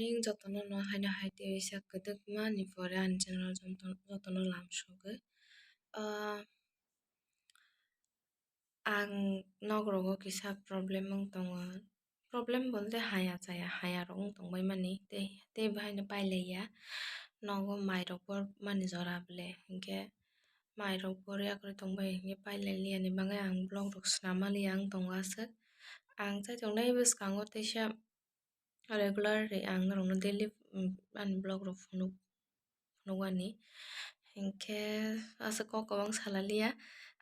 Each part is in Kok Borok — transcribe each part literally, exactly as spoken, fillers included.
Morning, jotono no haino hai tei uaisa kwdwkma ni pore ani channel joto-, jotono lamsogwi. Ah, ang nokrogo kisa problem wng tongo. Problem bolte haya chaya, haya rok wng tongbai mani. Tei, tei bahaino pailaiya. Nogo mairok por mani jora bole. Hinkhe mairok por yakrwi tongbai hinkhe pailai liyani bagwi ang vlog rok swnam maliya wng tongo aswk. Ang chai tongnai bwskango teisa regular ri ang norokno daily, um, ani vlog rok phunuk, phunukmani. Hinkhe aswk kok kwbang salaliya.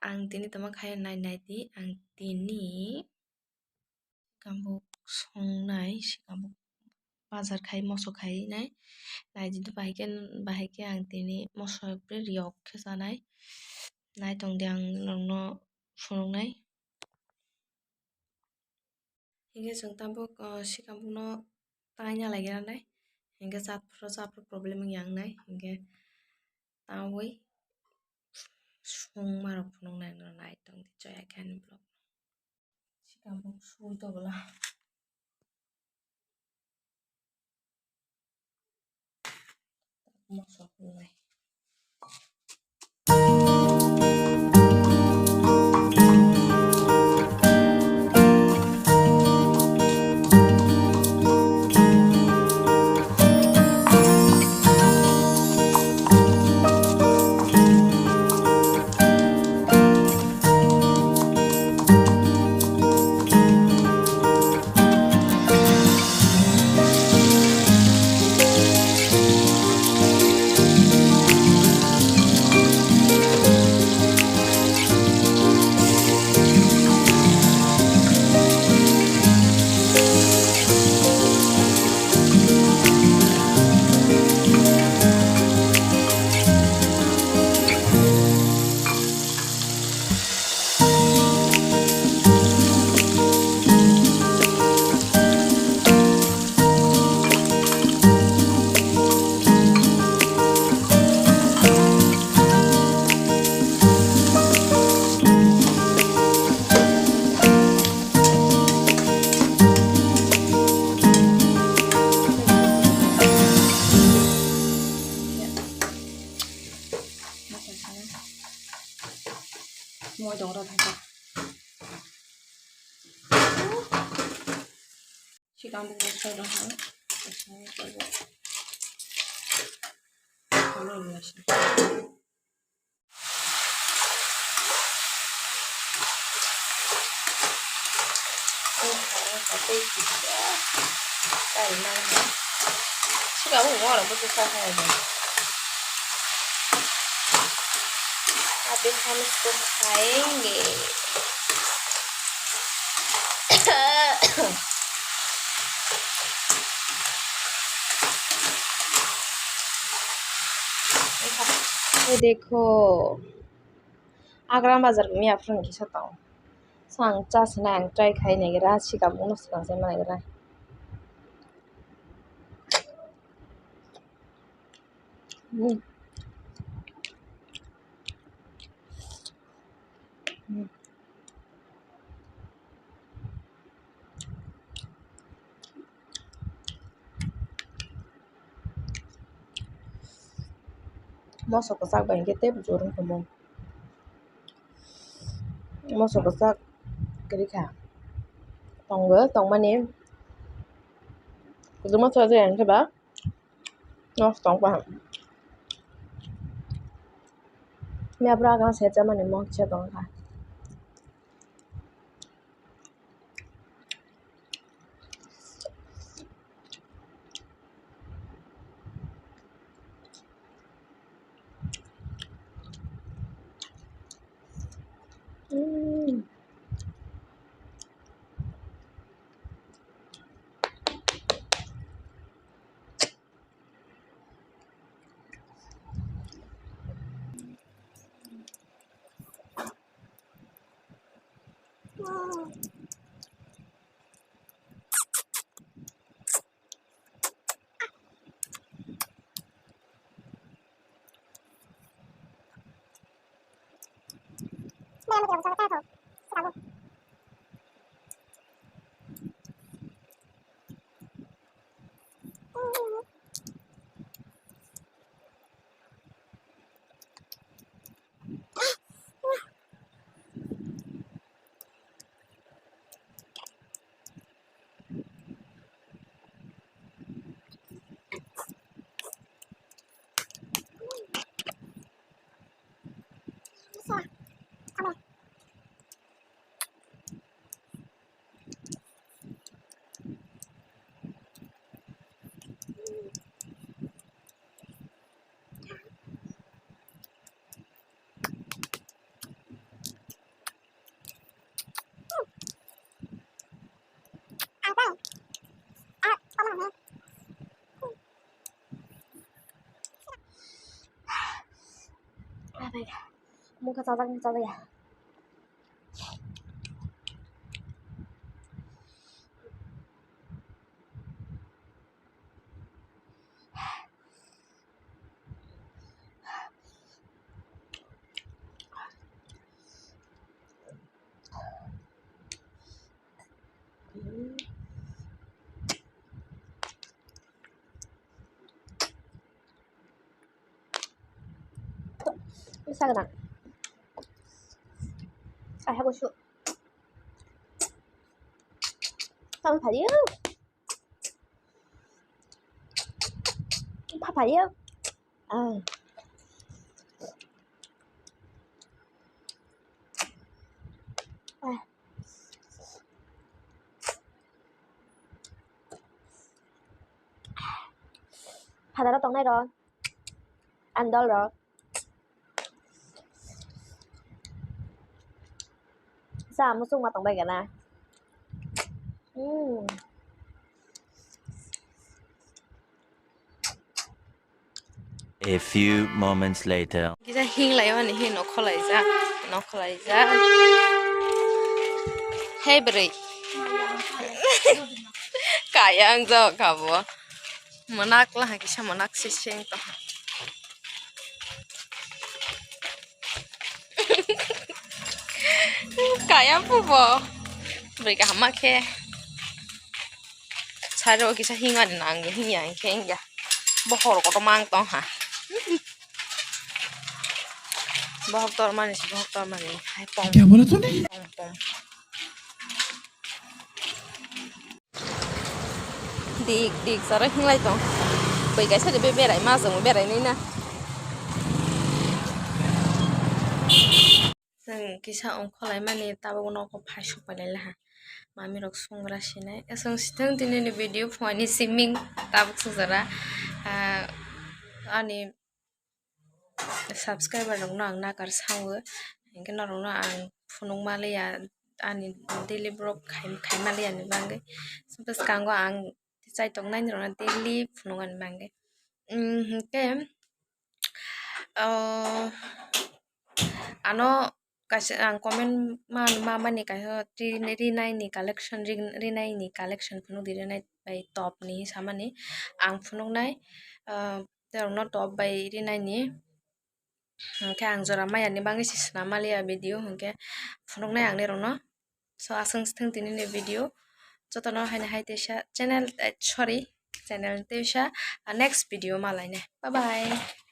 Ang tini tongma khaio nai nai di. Ang tini sikambuk songnai, sikambuk bazar khai moso khainai. Nai di do bahai khe, bahai khe ang tini moso bre riyok khe chanai. Nai tong di ang norokno phunuknai. Hinkhe chwng tabuk, ah, sikambukno taina laigra nai. Hinkhe chat phuru, chat phuru problem wngya wngnai. Hinkhe taui songma rok phunuknai no nai tong di chaya khe ani vlog. Sikambuk sui tobwla. Moi dong ra thaka. Sikang bukung sai dong ha. Sai dong ha. Ano ni nasi. Siga u ngora butu sa hai. Abe hamis ko khaenge. ये देखो, Agram bazar ni aphuru kisa tong. Sang cha sina ang try khai naigra, sikam uno sikam se maigra. Hmm. Hmm. Moso kwchak bai hwnkhe tei bujor wng tongmo. Moso kwchak kwrwi kha. Tongo, tongmani. Kwchwngma chwla jaya hwnkhe ba. Nosto wng kha. Yapra agana se chamani mokhe tong kha. Mm. Mungkha chajak, mungkha chajak ya. Sagna. Ai, hago su. Tang phayo. Pha phayo. Ah. Ah. Phadaro tongnai rok, andol rok. Sa muchung ma tongbai gana. Hmm. A few moments later. Kisa hinglai mani hin nokholai jak, nokholai jak. Hey bwrwi. Kaya ang jak kha bo. Mwnakla ha kisa mwnakse seng tong. Kaya phubo. Bwrwi kaham ma khe. Sari o kisa hingmani nang hingya hingkhe hingya. Bohor kotor mang tong ha. Bohor tormani se bohor tormani. Hai pom. Kya bola tune? Pom pom. Dik dik chara hinglai tong. Bai kaisa de be berai ma jong berai nai na. Chwng kisa ongkholai mani tabuk nogo phai sok pai lai laha. Mami rok songra sinai. Chwng sithang tini ni video phone ni siming tabuk sujara. Ah, ani subscriber rokno ang nakar sango, hinkhe norokno ang phunuk maliya, ani daily vlog khai, khai maliya ni bagwi. Bwskango ang chaitok nai rokno daily phunuk ani bagwi. Umm, hinkhe, oh, ano kaisa ang comment ma, ma mani kaisa ri-, rinai ni collection, ri-, rinai ni collection phunuk di, rinai bai top ni samani ang phunuk nai, ah, terokno top bai rinai ni, hinkhe ang jora maya ni bagwi se swnam maliya video, hinkhe phunuk nai ang nirokno. So, aswk se thung tini ni video, jotono haino hai teisa channel, eh, sorry, channel teisa, ah, next video ma lainai. Bye bye.